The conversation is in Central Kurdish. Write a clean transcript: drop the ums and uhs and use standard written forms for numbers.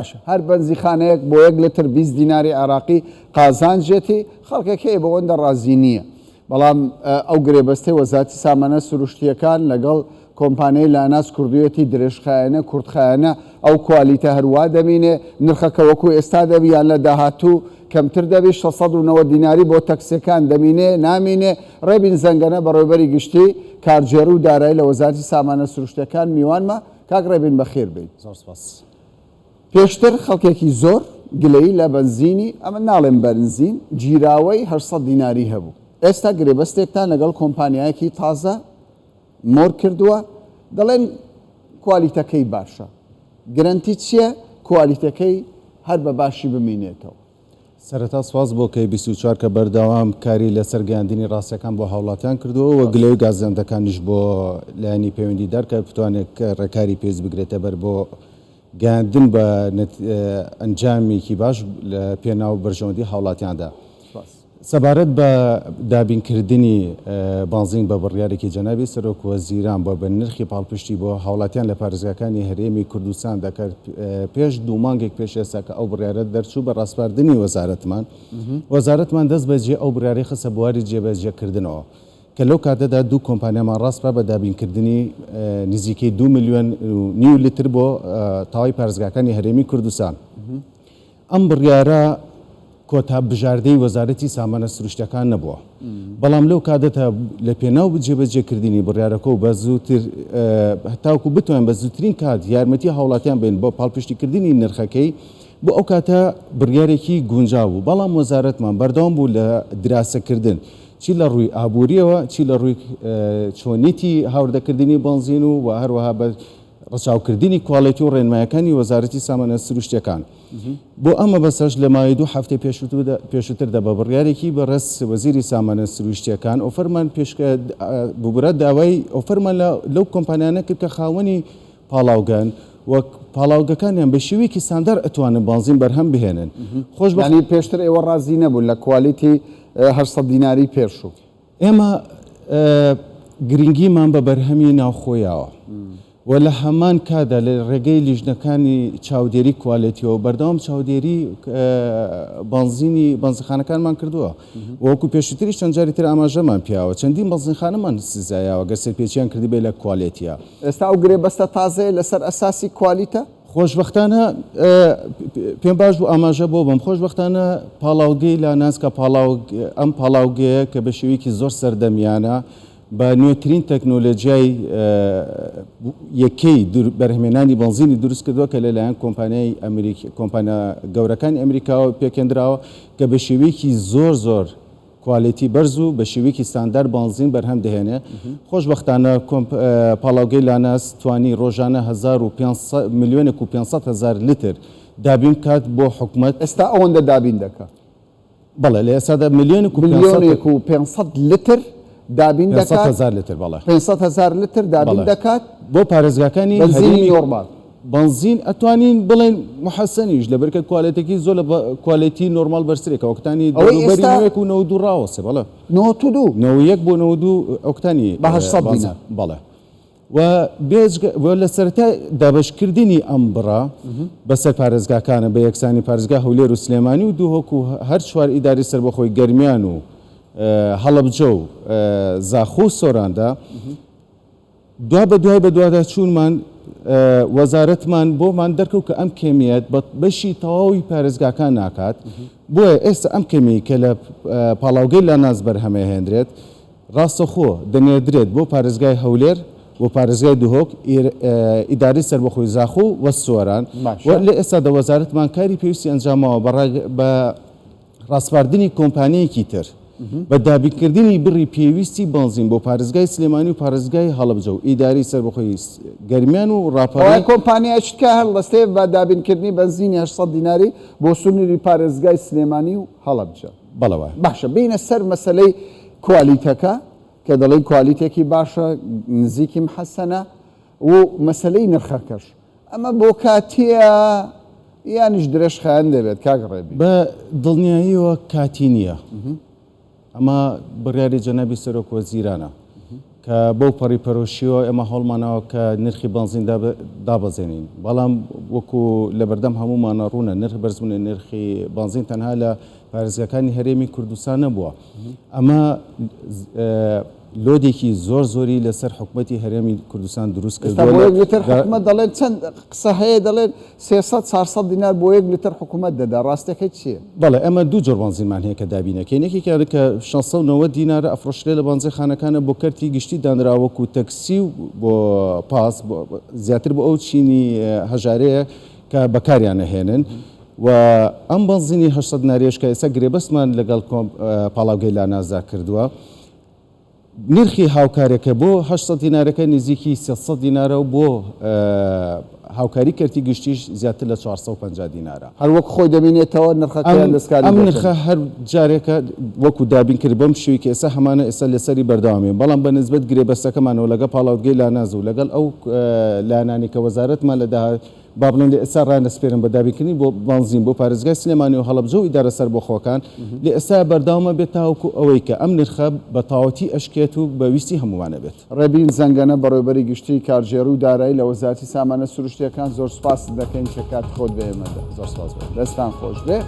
باشە هەر بەنزیخانەیەک بۆ یەک لتر 20 دیناری عێراقی قازانجێتی، خەڵکێک هەیە بەوەندە ڕازی نییە. بەڵام ئەو گرێبەستەی وەزارەتی سامانە سروشتییەکان لەگەڵ کۆمپانیای لاناس کردوویەتی درێژخایەنە، کورتخایەنە، ئەو کوالیتە هەروا دەمینێ، نرخەکە وەکو ئێستا دەبی یان لە داهاتوو کەمتر دەبی، 690 دیناری بۆ تەکسیەکان دەمینێ نامینێ، ڕێبین زەنگەنە بەڕێوەبەری گشتی کارگێڕی و دارایی لە وەزارەتی سامانە سروشتیەکان میوانمە، کاک ڕێبین بەخێر بێیت. زۆر سپاس. پێشتر خەڵکێکی زۆر گلەیی لە بەنزینی، ئەمن ناڵێم بەنزین، گیراوەی 800 دیناری هەبوو. ئێستا گرێبەستێکتان لەگەڵ کۆمپانیایەکی تازە مۆر کردووە، دەڵێن کوالیتەکەی باشە. گرەنتی چییە کوالیتەکەی هەر بە باشی بمینێتەوە؟ سەرەتا سوپاس بۆ کەی 24 کە بەردەوام کاری لەسەر گەیاندنی ڕاستیەکان بۆ هاوڵاتیان کردووە و گلەیی و گازەندەکانیش بۆ لایەنی پەیوەندیدار کە بتوانێت ڕێکاری پێویست بگرێتە بەر بۆ گەیاندن بە ئەنجامێکی باش لە پێناو بەرژەوەندی هاوڵاتیاندا. سەبارەت بە دابینکردنی بەنزین بە بڕیارێکی جەنابی سەرۆک وەزیران بۆ بە نرخی پاڵپشتی بۆ هاوڵاتیان لە پارێزگاکانی هەرێمی کوردستان دەکرد پێش دوو مانگێک پێش ئێستا کە ئەو بڕیارە دەرچوو بە ڕاسپاردنی وەزارەتمان وەزارەتمان دەست بەجێ ئەو بڕیارەی خستە بواری جێبەجێکردنەوە کە لەو کاتەدا دوو کۆمپانیامان ڕاسپا بە دابینکردنی نزیکەی 2 ملیۆن و نیو لتر بۆ تەواوی پارێزگاکانی هەرێمی کوردستان. ئەم بڕیارە کۆتا بژاردەی وەزارەتی سامانە سروشتیەکان نەبووە، بەڵام لەو کاتەدا لە پێناو جێبەجێکردنی بڕیارەکە و بە زووتر تاوەکو بتوانین بە زووترین کات یارمەتی هاوڵاتیان بین بۆ پاڵپشتیکردنی نرخەکەی بۆ ئەو کاتە بڕیارێکی گونجاو بوو، بەڵام وەزارەتمان بەردەوام بوو لە دراسەکردن چی لە ڕووی ئابووریەوە چی لە ڕووی چۆنیتی هاوردەکردنی بەنزین و هەروەها بە ڕەچاوکردنی کواڵێتی و ڕێنمایەکانی وەزارەتی سامانە سروشتیەکان. بۆ ئەم مەبەستەش لە ماوەی دوو هەفتەی پێشووتردا بە بڕیارێکی بەڕێز وەزیری سامانە سروشتیەکان ئۆفەرمان پێشکە ببورە داوای ئۆفەرمان لە لەو کۆمپانیانە کرد کە خاوەنی پاڵاوگەن و پاڵاوگەکانیان بە شێوەیەکی ستاندار ئەتوانن بەنزین بەرهەم بهێنن. خۆشبەخت. یانی پێشتر ئێوە ڕازی نەبوون لە کوالیتی 800 دیناری پێشوو؟ ئێمە گرنگیمان بە بەرهەمی ناوخۆ یاوە و لە هەمان کاتدا لە ڕێگەی لیژنەکانی چاودێری کوالێتیەوە بەردەوام چاودێری بەنزینی بەنزینخانەکانمان کردووە وەکو پێشووتریش چەند جاری تر ئاماژەمان پیاوە چەندین بەنزینخانەمان سزایاوە گەر سەرپێچیان کردبێ لە کوالێتیە. ئێستا ئەو گرێبەستە تازەیە لەسەر ئەساسی کوالیتە؟ خۆشبەختانە پێم باش بوو ئاماژە بۆ بم خۆشبەختانە پاڵاوگەی لاناس کە ئەم پاڵاوگەیە کە بە شێوەیەکی زۆر سەردەمیانە بە نوێترین تەکنۆلۆژیای یەکەی بەرهەمێنانی بەنزینی دروست کردووە کە لەلایەن کۆمپانیای ئەمریکی کۆمپانیا گەورەکانی ئەمریکاوە پێکهێندراوە کە بە شێوەیەکی زۆر زۆر کوالێتی بەرز و بە شێوەیەکی ستاندار بەنزین بەرهەم دەهێنێ، خۆشبەختانە پاڵاوگەی لاناس توانی ڕۆژانە 1500 ملیۆنێک و 500 هەزار لتر دابین بکات بۆ حکومەت. ئێستا ئەوەندە دابین دەکات؟ بەڵێ لە ئێستادا ملیۆنێک و ملیۆنێک و 500 لتر دابین دەکات. 500 هەزار لتر بەڵێ. 500 هەزار لتر دابین دەکات. بۆ پارێزگاکانی بەنزینی نۆرماڵ. بەنزین ئەتوانین بڵێین موحەسەنیش لەبەرکە کوالێتەکەی زۆر لە کوالێتی نۆرماڵ بەرزترێکە ئۆکتانی دەوروبەری ئەوەی ئێستا 91 و 92 ڕاوەستێ بەڵێ 92 91 بۆ 92 ئۆکتانی بە 800 بەنزین دینار بەڵێ و بێجگە و لە سەرەتای دابەشکردنی ئەم بڕە بەسەر پارێزگاکانە بە یەکسانی پارێزگا هەولێر و سلێمانی و دهۆک و هەر چوار ئیداری سەربەخۆی گەرمیان و هەڵەبجە و زاخۆ و سۆراندا دوابەدوای بەدواداچوونمان وەزارەتمان بۆمان دەرکەوت کە ئەم کەمییە بەشی تەواوی پارێزگاکان ناکات، بۆیە ئێستا ئەم کەمییەی کە لە پاڵاوگەی لاناس بەرهەمئەهێنرێت ڕاستەوخۆ دەنێردرێت بۆ پارێزگای هەولێر و پارێزگای دهۆک، ئیدارەی سەربەخۆی زاخۆ و سۆران و لە ئێستادا وەزارەتمان کاری پێویستی ئەنجاماوە بە ڕاسپاردنی کۆمپانیایەکی تر بە دابینکردنی بڕی پێویستی بەنزین بۆ پارێزگای سلێمانی و پارێزگای هەڵەبجە و ئیدارەی سەربەخۆی گەرمیان و ڕاپەڕین. کۆمپانیایەکی تکە هەڵدەستێ بە دابینکردنی بەنزینی 800 دیناری بۆ سنووری پارێزگای سلێمانی و هەڵەبجە. بەڵێ وایە. باشە بێینە سەر مەسەلەی کوالیتەکە کە دەڵێی کوالیتێکی باشە نزیکی محەسەنە و مەسەلەی نرخەکەش. ئەمە بۆ کاتییە یانیش درێژخایەن دەبێت کاک ڕێبین؟ بە دڵنیاییەوە کاتی نییە. ئەمە بڕیاری جەنابی سەرۆک وەزیرانە. کە بەو پەڕی پەرۆشیەوە ئێمە هەوڵماناوە کە نرخی بەنزین دابەزێنین، بەڵام وەکو لەبەردەم هەموومانە ڕوونە نرخ بەرزبوونی نرخی بەنزین تەنها لە پارێزگاکانی هەرێمی کوردستان نەبووە، ئەمە لۆدێکی زۆر زۆری لەسەر حکومەتی هەرێمی کوردستان دروست ئێستا کردووە بۆ لە یەک لتر حکومەت دەڵێن چەند قسە هەیە دەڵێن 300 400 دینار بۆ یەک لتر حکومەت دەدا ڕاستەکەی چییە؟ بەڵێ ئێمە دوو جۆر بەنزینمان هەیە کە دابینەکەین یەکێکیان کە 690 دینارە ئەفرۆشرێ لە بەنزینخانەکانە بۆ کەرتی گشتی دانراوە وەکو تەکسی و بۆ پاس زیاتر بۆ ئەو چینی هەژارەیە کە بەکاریان ئەهێنن و ئەم بەنزینی 800 دیناریەش کە ئێستا گرێبەستمان لەگەڵ پاڵاوگەی لانازدا کردووە نرخی هاوکارەکە بۆ 800 دینارەکە نزیکی 300 دینارە و بۆ هاوکاری کەرتی گشتیش زیاتر لە 450 دینارە. هەر وەک خۆی دەمینێتەوە نرخەکەیان دەستکاری ئەم دەکەن؟ نرخە هەر جارێکە وەکو دابین کرد بەم شێوەی کە ئێستا هەمانە ئێستا لەسەری بەردەوامین، بەڵام بە نسبەت گرێبەستەکەمانەوە لەگەڵ پاڵاوتگەی لاناز و لەگەڵ ئەو لایەنانەی کە وەزارەتمان لە داهات با بڵێین لە ئێستا ڕایاندەسپێرن بە دابینکردنی بۆ بەنزین بۆ پارێزگای سلێمانی و هەڵەبجە و ئیدارە سەربەخۆکان، لە ئێستا بەردەوامە بێت تاوەکو ئەوەی کە ئەم نرخە بە تەواوەتی ئەشکێت و بە ویستی هەموومانە بێت. ڕێبین زەنگەنە، بەڕێوەبەری گشتیی کارگێڕی و دارایی لە وەزارەتی سامانە سروشتییەکان، زۆر سوپاست دەکەین کە کاتی خۆت بە ئێمە دا. زۆر سوپاس بۆ. دەستتان خۆش بێ.